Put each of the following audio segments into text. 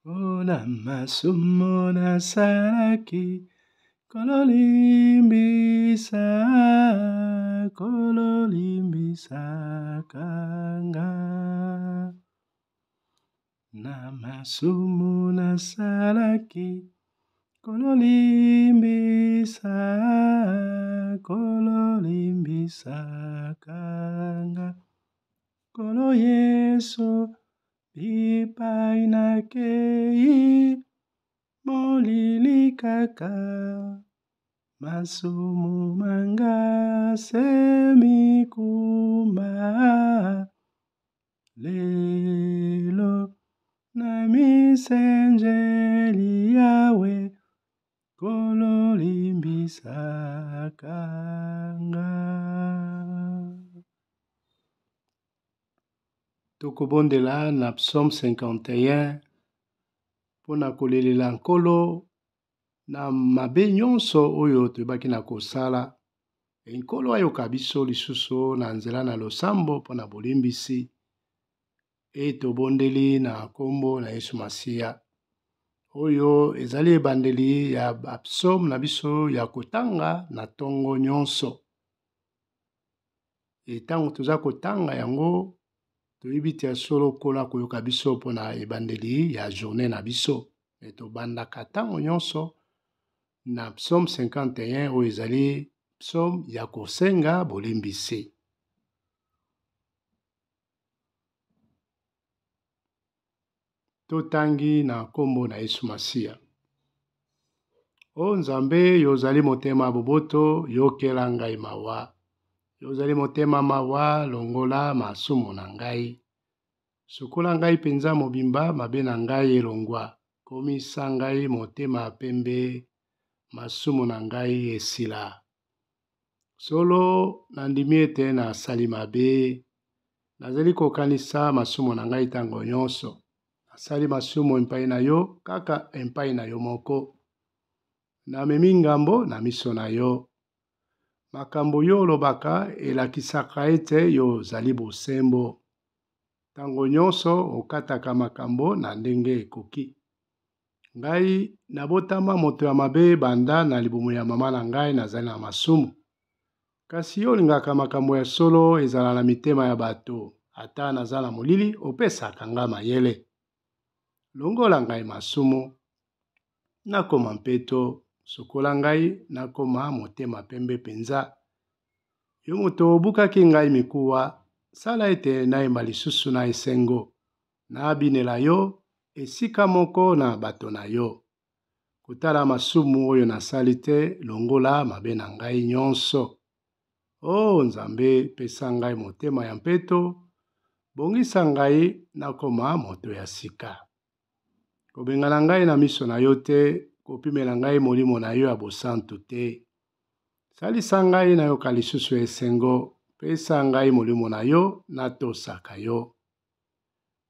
Mpona masumu nasalaki, Nkolo limbisa, Nkolo limbisaka nga. Na masumu nasalaki, Nkolo limbisa, Nkolo limbisaka nga. Nkolo Yesu, bipai nakei, molili kaka, masumu ma nga se mikumba. Lelo namisenjeli Yawe, Nkolo limbisaka nga. Tokobondela na Psaume 51 mpo na kolelela Nkolo na mabe nyonso oyo toyebaki na kosala. Nkolo ayoka biso lisusu na nzela na losambo mpo na bolimbisi. E tobondeli na nkombo na Yesu Masiya. Oyo ezali ebandeli ya bapsaume na biso ya kotanga na ntongo nyonso. E ntango toza kotanga yango, toyebi te ya solo Nkolo akoyoka biso mpo na ebandeli ya journée na biso. E tobandaka ntango nyonso na psaume 51 oyo ezali psaume ya kosenga bolimbisi. Totangi na nkombo na Yesu Masiya. O Nzambe, yo ozali motema boboto, yokela ngai mawa. Yo ozali motema mawa, longola masumu na ngai. Sukola ngai mpenza mobimba, mabe na ngai elongwa. Komisa ngai motema pembe, masumu na ngai esila. Solo, nandimi ete nasali mabe. Nazali kokanisa masumu na ngai ntango nyonso. Nasali masumu epai na yo, kaka epai na yo moko. Namemi ngambo na miso na yo. Makambo yo olobaka elakisaka ete yo ozali bosembo. Ntango nyonso okataka makambo na ndenge ekoki. Ngai nabotama moto ya mabe banda na libumu ya mama na ngai nazali na masumu. Kasi yo olingaka makambo ya solo ezala na mitema ya bato. Ata naza na molili, opesaka ngai mayele. Longola ngai masumu, nakoma mpeto, sukola ngai, nakoma motema pembe mpenza. Yo moto obukaki ngai mikuwa, sala ete nayemba lisusu na esengo. Nabinela yo esika moko na bato na yo. Kotala masumu oyo nasali te, longola mabe na ngai nyonso. O Nzambe, pesa ngai motema ya mpeto, bongisa ngai nakoma moto ya sika. Kobengana ngai na miso na yo te, kopimela ngai molimo na yo ya bosantu te. Salisa ngai nayoka lisusu esengo, pesa ngai molimo na yo, natosaka yo.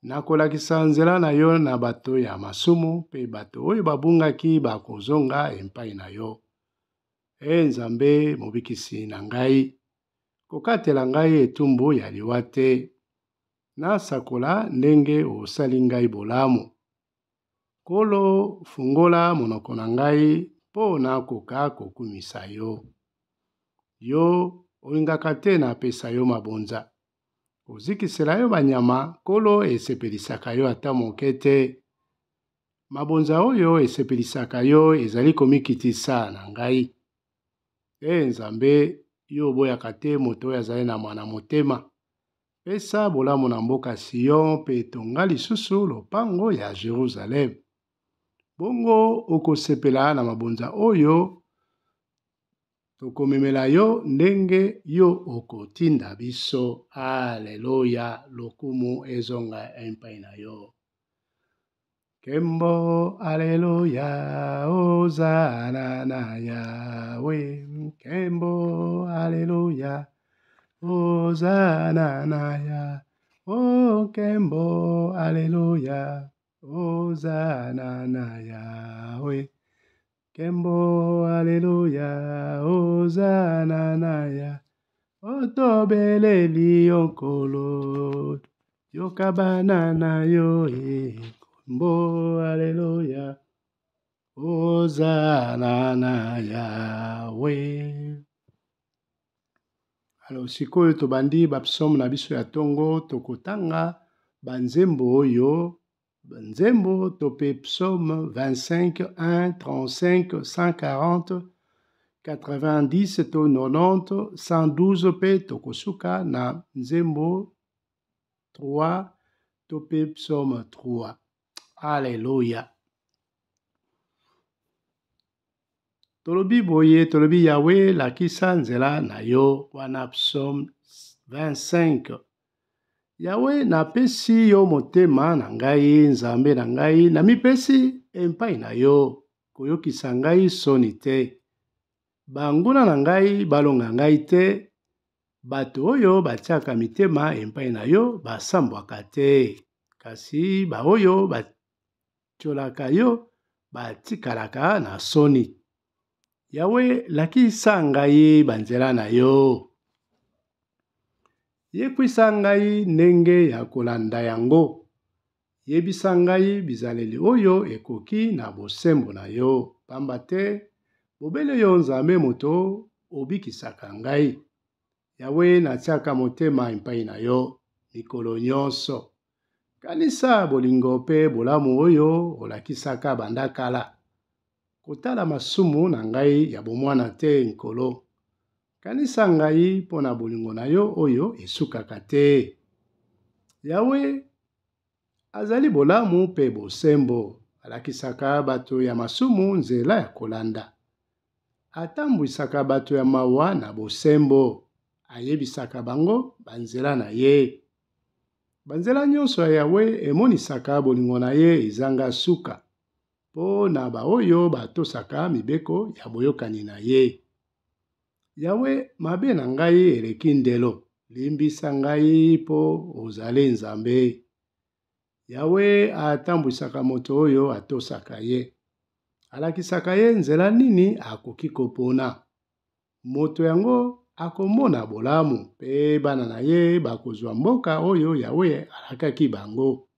Nakolakisa nzela na yo na bato ya masumu, mpe bato oyo babungaki bakozonga epai na yo. E Nzambe, mobikisi na ngai, kokatela ngai etumbu ya liwa te. Nasakola ndenge osali ngai bolamu. Nkolo, fungola monoko na ngai mpo nakoka kokumisa yo. Yo olingaka te napesa yo mabonza. Kozikisela yo banyama, Nkolo, esepelisaka yo ata moke te. Mabonza oyo esepelisaka yo ezali komikitisa na ngai. E Nzambe, yo oboyaka te moto oyo azali na mwana motema. Pesa bolamu na mboka Sion mpe tonga lisusu lopango ya Jerusalem. Bongo okosepela na mabonza oyo tokomemela yo ndenge yo okotinda biso. Aleluya, lokumu ezonga epai na yo. Kembo, aleluya, ozana na Yawe. Kembo, aleluya, ozana na ya. Oh, kembo, aleluya, ozana na Yawe. Kembo, aleluya, ozana na ya. Otobeleli yo Nkolo, yoka bana na yo e. Mbo aleluya ozana na Yawe. Alors sikoyo tobandi ba psaume na biso ya tongo, tokotanga banzembo oyo, nzembo to pe psaume 25, 1, 35, 140, 90 to 90, 112 pe tokosuka na nzembo 3 to pe psaume 3. Alleluia. Tolobi boye, tolobi Yahweh, lakisa nzela na yo, wana psaume 25. Yahweh, napesi yo motema na ngai, Nzambe na ngai, namipesi epai na yo, koyokisa ngai soni te. Banguna na ngai balonga ngai te, bato oyo batiaka mitema epai na yo basambwaka te, kasi baoyo batiolaka yo batikalaka na soni. Yawe, lakisa ngai banzela na yo, yekwisa ngai ndenge ya kolanda yango, yebisa ngai bizaleli oyo ekoki na bosembo na yo, pamba te bobele yo Nzambe moto obikisaka ngai. Yawe, natiaka motema epai na yo mikolo nyonso. Kanisa bolingo mpe bolamu oyo olakisaka banda kala. Kotala masumu na ngai ya bomwana te, Nkolo. Kanisa ngai mpo na bolingo na yo oyo esukaka te. Yawe azali bolamu mpe bosembo, alakisaka bato ya masumu nzela ya kolanda. Atambwisaka bato ya mawa na bosembo, ayebisaka bango banzela na ye. Banzela nyonso ya Yawe emonisaka bolingo na ye ezanga suka mpo na baoyo batosaka mibeko ya boyokani na ye. Yawe, mabe na ngai eleki ndelo, limbisa ngai mpo ozali Nzambe. Yawe atambwisaka moto oyo atosaka ye, alakisaka ye nzela nini akoki kopona. Moto yango akomona bolamu mpe bana na ye bakozwa mboka oyo Yawe alakaki bango.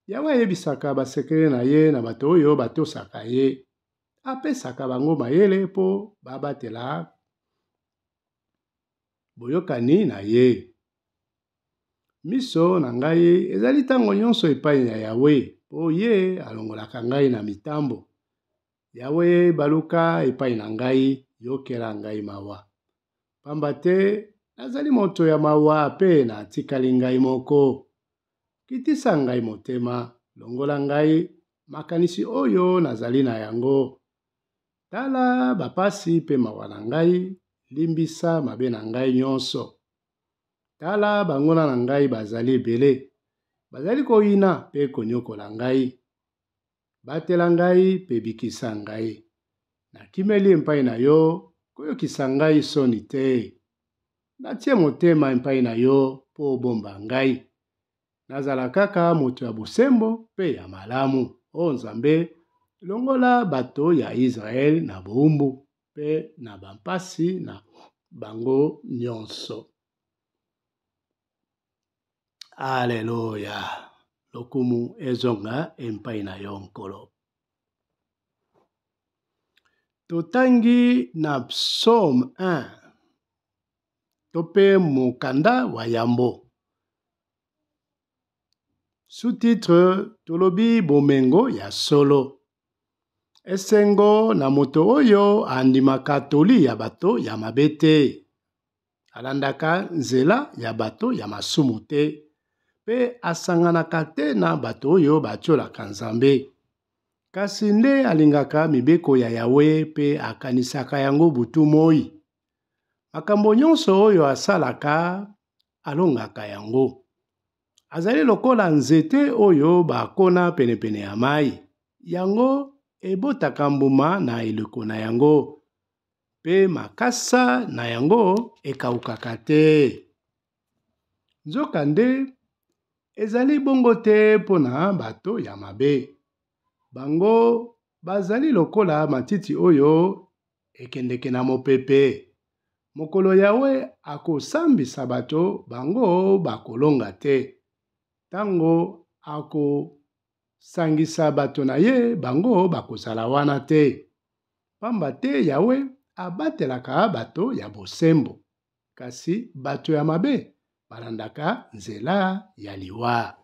Yawe ayebisaka basekele na ye na bato oyo batosaka ye. Apesaka bango mayele mpo babatela boyokani na ye. Miso na ngai ezali ntango nyonso epai ya Yawe, mpo ye alongolaka ngai na mitambo. Yawe, baluka epai na ngai, yokela ngai mawa. Pamba te nazali moto ya mawa mpe natikali ngai moko. Kitisa ngai motema, longola ngai makanisi oyo nazali na yango. Tala bapasi mpe mawa na ngai, limbisa mabe na ngai nyonso. Tala banguna na ngai bazali ebele, bazali koyina mpe konyokola ngai. Batela ngai mpe bikisa ngai. Nakimeli epai na yo, koyokisa ngai soni te. Natie motema epai na yo mpo obomba ngai. Nazala kaka moto ya bosembo mpe ya malamu. O Nzambe, longola bato ya Israele na bowumbu mpe na bampasi na bango nyonso. Aleluya! Lokumu ezonga epai na yo, Nkolo. Totangi na Psaume 1 to mpe mokanda wa yambo. Sous-titre tolobi bomengo ya solo. Esengo na moto oyo andimaka toli ya bato ya mabe te, alandaka nzela ya bato ya masumu te, mpe asanganaka te na bato oyo batiolaka Nzambe. Kasi nde alingaka mibeko ya Yawe mpe akanisaka yango butu moi. Makambo nyonso oyo asalaka, alongaka yango. Azali lokola nzete oyo bakona penepene ya mai. Yango ebotaka mbuma na eleko na yango, mpe makasa na yango ekaukaka te. Nzokande, ezali bongo te mpo na bato ya mabe. Bango bazali lokola matiti oyo ekendeke na mopepe. Mokolo Yawe akosambisa bato, bango bakolonga te. Tango akobuka Sangisa bato na ye, bango bakozala wana te. Pamba te Yawe abatelaka bato ya bosembo, kasi bato ya mabe balandaka nzela ya liwa.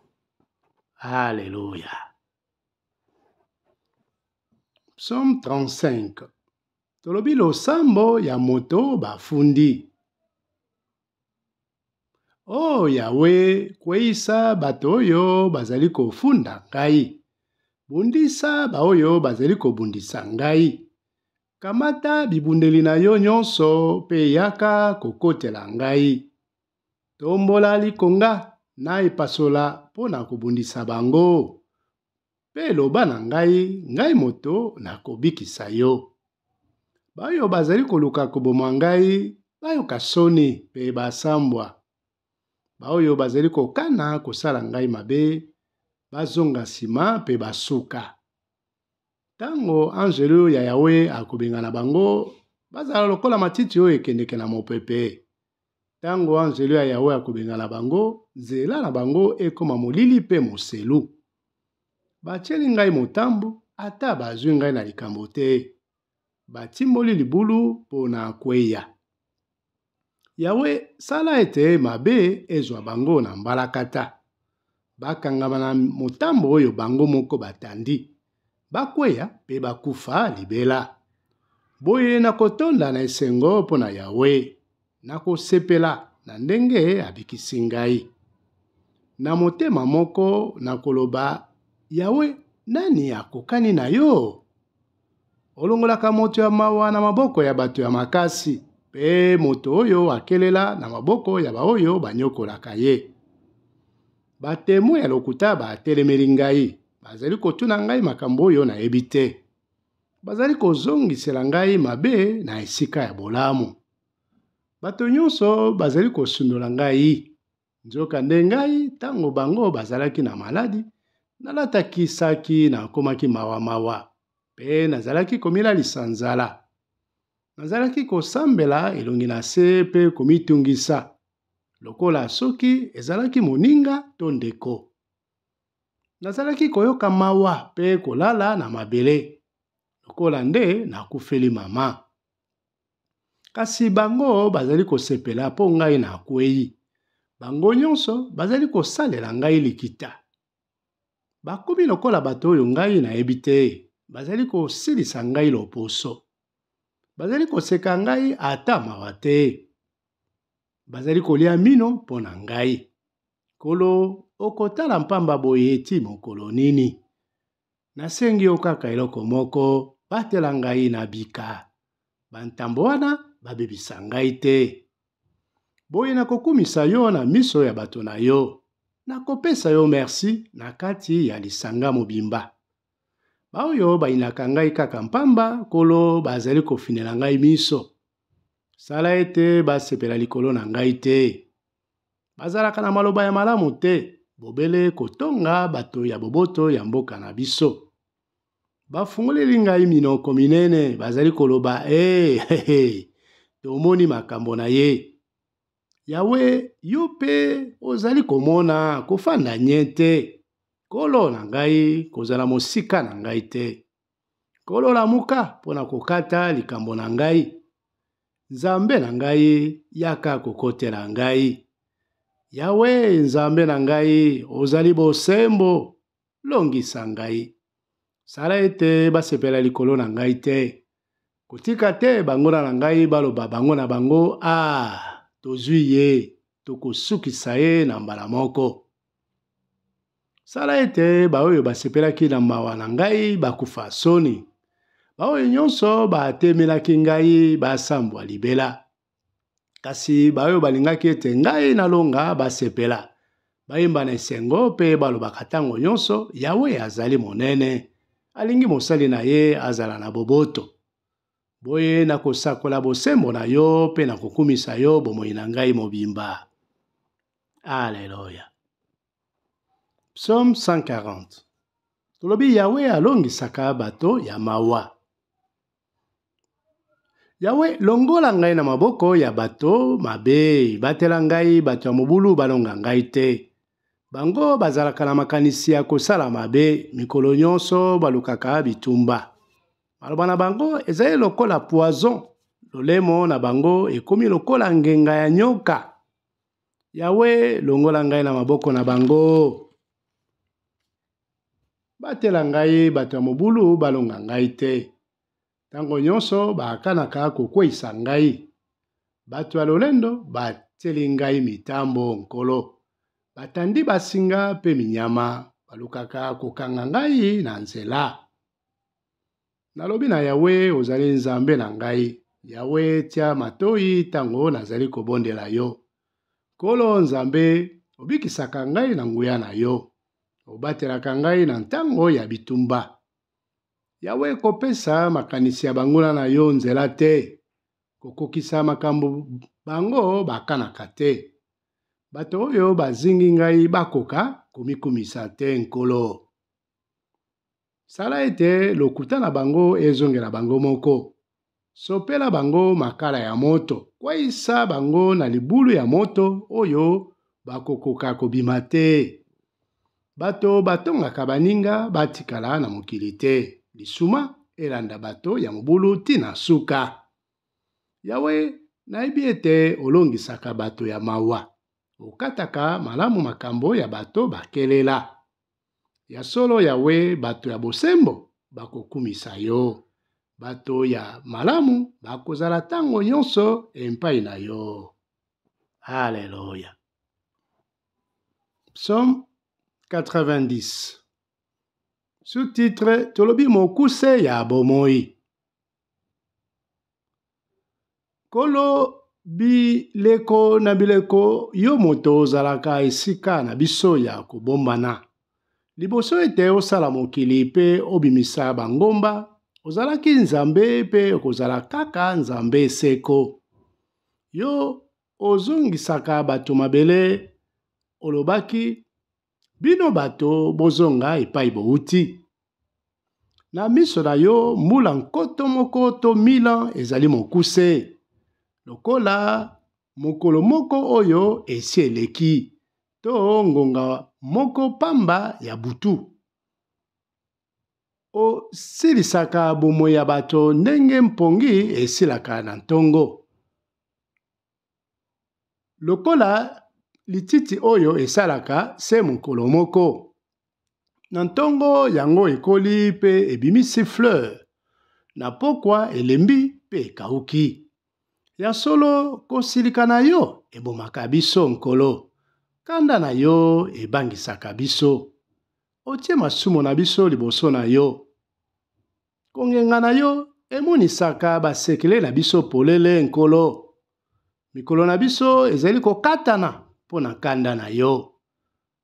Aleluya! Psaume 35. Tolobi losambo ya moto bafundi. O Yawe, kweyisa bato oyo bazali kofunda ngai. Bundisa baoyo bazali kobundisa ngai. Kamata bibundeli na yo nyonso mpe yaka kokotela ngai. Tombola likonga na epasola mpo na kobundisa bango. Mpe loba na ngai, ngai moto nakobikisa yo. Baoyo bazali koluka koboma ngai bayoka soni mpe basambwa. Baoyo bazali kokana kosala ngai mabe bazonga nsima mpe basuka. Ntango anzelu ya Yawe akobengana bango, bazala lokola matiti oyo ekendeke na mopepe. Ntango anzelu ya Yawe akobengana bango, nzela na bango ekoma molili mpe moselu. Batieli ngai motambo, ata bazwi ngai na likambo te. Batimboli libulu mpo na kweya. Yawe, sala ete mabe ezwa bango na mbalakata. Bakangama na motambo oyo bango moko batandi. Bakweya mpe bakufa libela. Boye nakotonda na esengo mpo na Yawe, nakosepela na ndenge abikisi ngai. Na motema moko nakoloba, Yawe, nani akokani na yo? Olongolaka moto ya mawa na maboko ya bato ya makasi, mpe moto oyo akelela na maboko ya baoyo banyokolaka ye. Batemwe ya lokuta batelemeli ngai, bazali kotuna ngai makambo oyo nayebi te. Bazali kozongisela ngai mabe na esika ya bolamu. Bato nyonso bazali kosundola ngai. Nzokande ngai, ntango bango bazalaki na maladi, nalataki saki, nakomaki mawamawa, mpe nazalaki komilalisa nzala. Nazalaki kosambela elongi na se mpe komitungisa, lokola soki ezalaki moninga to ndeko. Nazalaki koyoka mawa mpe kolala na mabele, lokola nde nakufeli mama. Kasi bango bazali kosepela mpo ngai nakwei. Bango nyonso bazali kosalela ngai likita. Bakomi lokola bato oyo ngai nayebi te, bazali kosilisa ngai loposo. Bazali koseka ngai ata mawa te. Bazali kolia mino mpo na ngai. Nkolo, okotala mpamba boye ti mokolo nini? Nasengi yo kaka eloko moko, batela ngai nabika. Bantambo wana babebisa ngai te. Boye nakokumisa yo na miso ya bato na yo. Nakopesa yo mersi na kati ya lisanga mobimba. Baoyo bayinaka ngai kaka mpamba, Nkolo, bazali kofinela ngai miso. Sala ete basepela likolo na ngai te. Bazalaka na maloba ya malamu te, bobele kotonga bato ya boboto ya mboka na biso. Bafungoleli ngai minoko minene, bazali koloba, ee, hey, hey, tomoni makambo na ye. Yawe, yo mpe ozali komona, kofanda nye te. Nkolo na ngai, kozala mosika na ngai te. Nkolo, lamuka mpo na kokata likambo na ngai. Nzambe na ngai, yaka kokotela ngai. Yawe, Nzambe na ngai, ozali bosembo, longisa ngai. Sala ete basepela likolo na ngai te. Kotika te banguna na ngai baloba bango na bango, Ah, tozwi ye, tokosukisa ye na mbala moko. Sala ete baoyo basepelaki na mawa na ngai bakufa soni. Baoyo nyonso batemelaki ngai basambwa libela. Kasi baoyo balingaki ete ngai nalonga basepela, bayemba na esengo mpe balobaka ntango nyonso, Yawe azali monene, alingi mosali na ye azala na boboto. Boye nakosakola bosembo na yo mpe nakokumisa yo bomoi na ngai mobimba. Aleluya. Psaume 140. Tolobi Yawe alongisaka bato ya mawa. Yawe, longola ngai na maboko ya bato mabe, batela ngai bato ya mobulu balonga ngai te. Bango bazalaka na makanisi ya kosala mabe, mikolo nyonso balukaka bitumba. Maloba na bango ezali lokola poison, lolemo na bango ekomi lokola ngenga ya nyoka. Yawe, longola ngai na maboko na bango. Batela ngai bato ya mobulu balonga ngai te. Ntango nyonso bakanaka kokweisa ngai. Bato ya lolendo batieli ngai mitambo, Nkolo. Batandi basinga mpe minyama, balukaka kokanga ngai na nzela. Nalobi na Yawe, ozali Nzambe na ngai. Yawe, tia matoi ntango nazali kobondela yo. Nkolo Nzambe, obikisaka ngai na nguya na yo. Obatelaka ngai na ntango ya bitumba. Yawe, kopesa makanisi ya banguna na yo nzela te, kokokisa makambo bango bakanaka te. Bato oyo bazingi ngai bakoka komikumisa te, Nkolo. Sala ete lokuta na bango ezongela bango moko. Sopela bango makala ya moto, kweyisa bango na libulu ya moto oyo bakokoka kobima te. Bato batongaka baninga batikala na mokili te. Lisuma elanda bato ya mobulu tii na suka. Yawe, nayebi ete olongisaka bato ya mawa. Okataka malamu makambo ya bato bakelela. Ya solo, Yawe, bato ya bosembo bakokumisa yo. Bato ya malamu bakozala ntango nyonso epai na yo. Aleluya. Psaume 90. Sous-titre Tolobi mokuse ya bomoi. Nkolo, bileko na bileko, yo moto ozalaka esika na biso ya kobombana. Liboso ete osala mokili mpe obimisa bangomba, ozalaki Nzambe mpe okozala kaka Nzambe seko. Yo ozongisaka bato mabele, olobaki, Bino bato bozonga epai bowuti. Na miso na yo, mbula 1000 to 1000 ans ezali mokuse, lokola mokolo moko oyo esi eleki, to ngonga moko pamba ya butu. Osilisaka bomoi ya bato ndenge mpongi esilaka na ntongo. Lokola lititi oyo esalaka se mokolo moko. Na ntongo yango ekoli mpe ebimisi fleur, na pokwa elembi mpe ekauki. Ya solo, kosilika na yo ebomaka biso, Nkolo. Kanda na yo ebangisaka biso. Otie masumu na biso liboso na yo. Kongenga na yo emonisaka basekele na biso polele, Nkolo. Mikolo na biso ezali kokatana mpo na kanda na yo.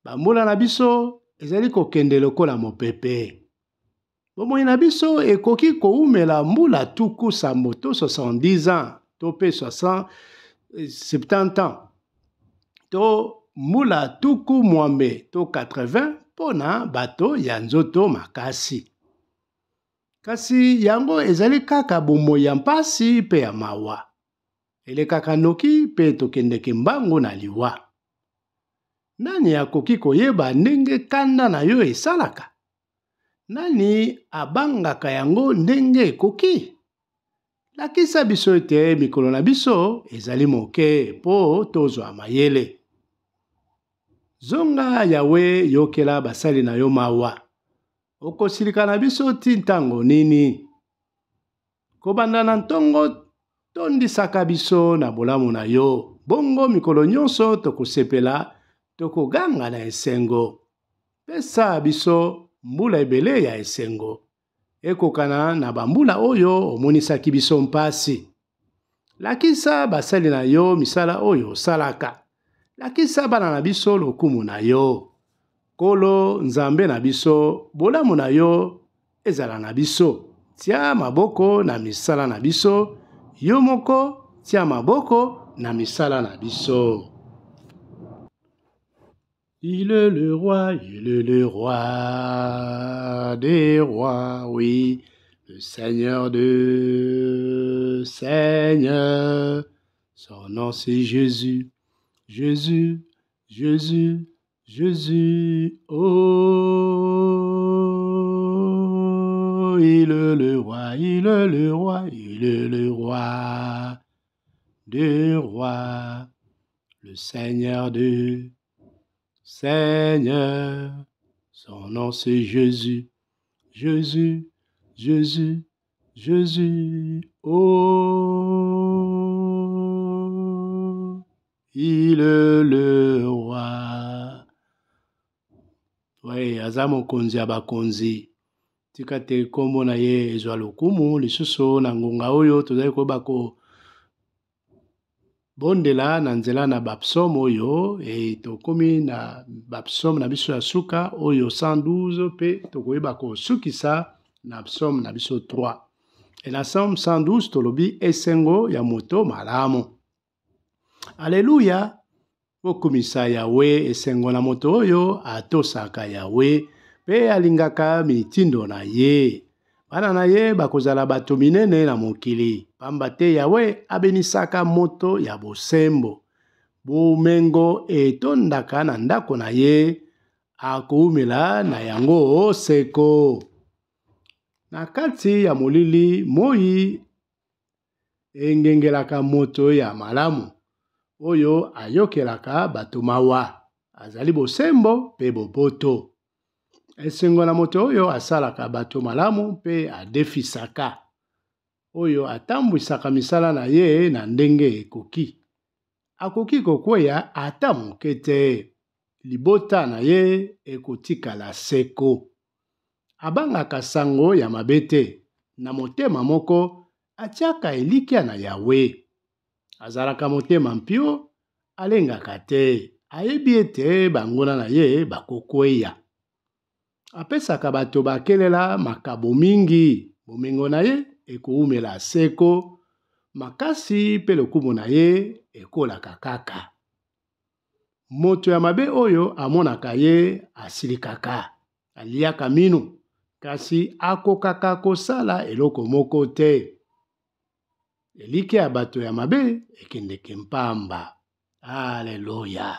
Bambula na biso ezali kokende lokola mopepe. Bomoi na biso ekoki koumela mbula 70 to 70 ans to mpe 70 ans to mbula 80 to 80 mpo na bato ya nzoto makasi. Kasi yango ezali kaka bomoi ya mpasi mpe ya mawa. Elekaka noki mpe tokendeke mbangu na liwa. Nani akoki koyeba ndenge kanda na yo esalaka? Nani abangaka yango ndenge ekoki? Lakisa biso ete mikolo na biso ezali moke mpo tozwa mayele. Zonga, Yawe, yokela basali na yo mawa. Okosilika na biso ti ntango nini? Kobanda na ntongo tondisaka biso na bolamu na yo, bongo mikolo nyonso tokosepela, tokoganga na esengo. Pesa biso mbula ebele ya esengo, ekokana na bambula oyo omonisaki biso mpasi. Lakisa basali na yo misala oyo osalaka. Lakisa bana na biso lokumu na yo. Nkolo Nzambe na biso, bolamu na yo ezala na biso. Tia maboko na misala na biso, yo moko tia maboko na misala na biso. Il est le roi, il est le roi des rois, oui, le Seigneur de Seigneur. Son nom c'est Jésus, Jésus, Jésus, Jésus, oh, il est le roi, il est le roi, il est le roi des rois, le Seigneur de Seigneur. Son nom c'est Jésus, Jésus, Jésus, Jésus, oh, il est le roi. Oui, aza mokonzi ya bakonzi. Tika te nkombo na ye ezwa lokumu lisusu na ngonga oyo tozali koyeba kobondela na nzela na bapsaume oyo e tokomi na bapsaume na biso ya suka oyo 112 mpe tokoyeba kosukisa na psaume na biso 3. E na psaume 112 tolobi esengo ya moto malamu. Aleluya! Bokumisa Yawe, esengo na moto oyo atosaka Yawe mpe alingaka mitindo na ye. Bana na ye bakozala bato minene na mokili, pamba te Yawe abenisaka moto ya bosembo. Bomengo etondaka na ndako na ye, akoumela na yango seko. Na kati ya molili, moi engengelaka moto ya malamu oyo ayokelaka bato mawa, azali bosembo mpe boboto. Esengo na moto oyo asalaka bato malamu mpe adefisaka, oyo atambwisaka misala na ye na ndenge ekoki. Akoki kokweya ata moke te, libota na ye ekotikala seko. Abangaka sango ya mabe te, na motema moko atiaka elikya na Yawe. Azalaka motema mpio, alengaka te, ayebi ete banguna na ye bakokweya. Apesaka bato bakelela makabo mingi, bomengo na ye ekoumela seko, makasi mpe lokumu na ye ekolaka kaka. Moto ya mabe oyo amonaka ye asilikaka, aliaka minu, kasi akokaka kosala eloko moko te. Elikya ya bato ya mabe ekendeke mpamba. Aleluya!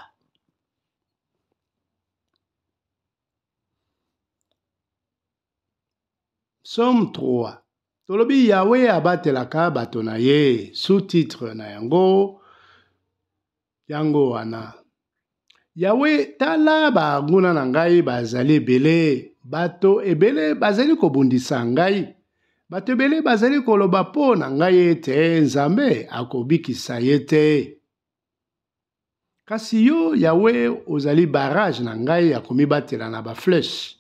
Psaume 3. Tolobi Yahweh abatelaka bato na ye. Sous-titre na yango yango wana. Yahweh, tala banguna na ngai bazali ebele, bato ebele bazali kobundisa ngai. Bato ebele bazali koloba mpo na ngai ete Nzambe akobikisa ye te. Kasi yo, Yawe, ozali barrage na ngai ya komibatela na ba-flèche.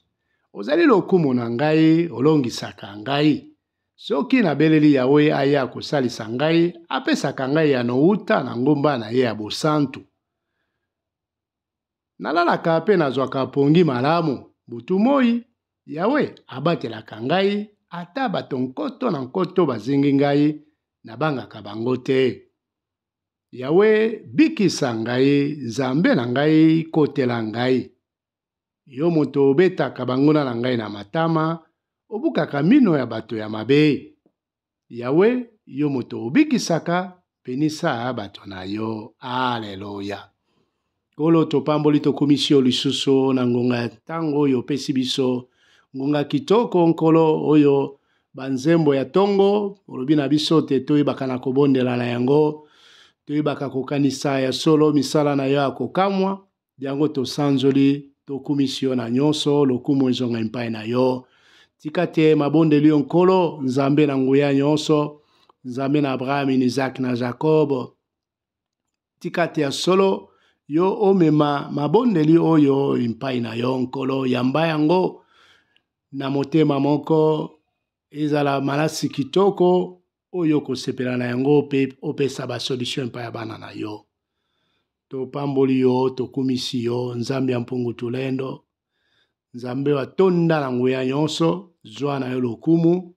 Ozali lokumu na ngai, olongisaka ngai. Soki nabeleli Yawe aya kosalisa ngai, apesaka ngai eyano uta na ngomba na ye ya bosantu. Nalalaka mpe nazwaka pongi malamu butu moi. Yawe abatelaka ngai, ata bato nkoto na nkoto bazingi ngai, nabangaka bango te. Yawe, bikisa ngai, Nzambe na ngai, kotela ngai. Yo moto obetaka banguna na ngai na matama, obukaka mino ya bato ya mabe. Yawe, yo moto obikisaka, benisa bato na yo. Aleluya. Nkolo, topamboli, tokumisi yo lisusu na ngonga ya ntango oyo opesi biso, ngonga kitoko, Nkolo, oyo banzembo ya tongo olobi na biso te toyebaka na kobondela na yango, toyebaka kokanisa ya solo misala na yo ya kokamwa. Yango tosanzoli, tokumisi yo na nyonso, lokumu ezonga epai na yo. Tika te mabondeli yo, Nkolo, Nzambe na nguya nyonso, Nzambe na Abraham, Isaac na Jacob, tika te ya solo yo omema mabondeli oyo epai na yo, Nkolo. Yamba yango na motema moko, ezala malasi kitoko oyo okosepela na yango mpe opesa basolution epai ya bana na yo. Topamboli yo, tokumisi yo, Nzambe ya mpungu tulendo, Nzambe oyo atonda na nguya nyonso, zwa na yo lokumu.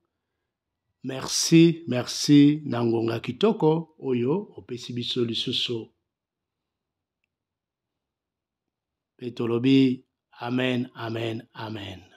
Merci, merci na ngonga kitoko oyo opesi biso lisusu. Mpe tolobi amen, amen, amen.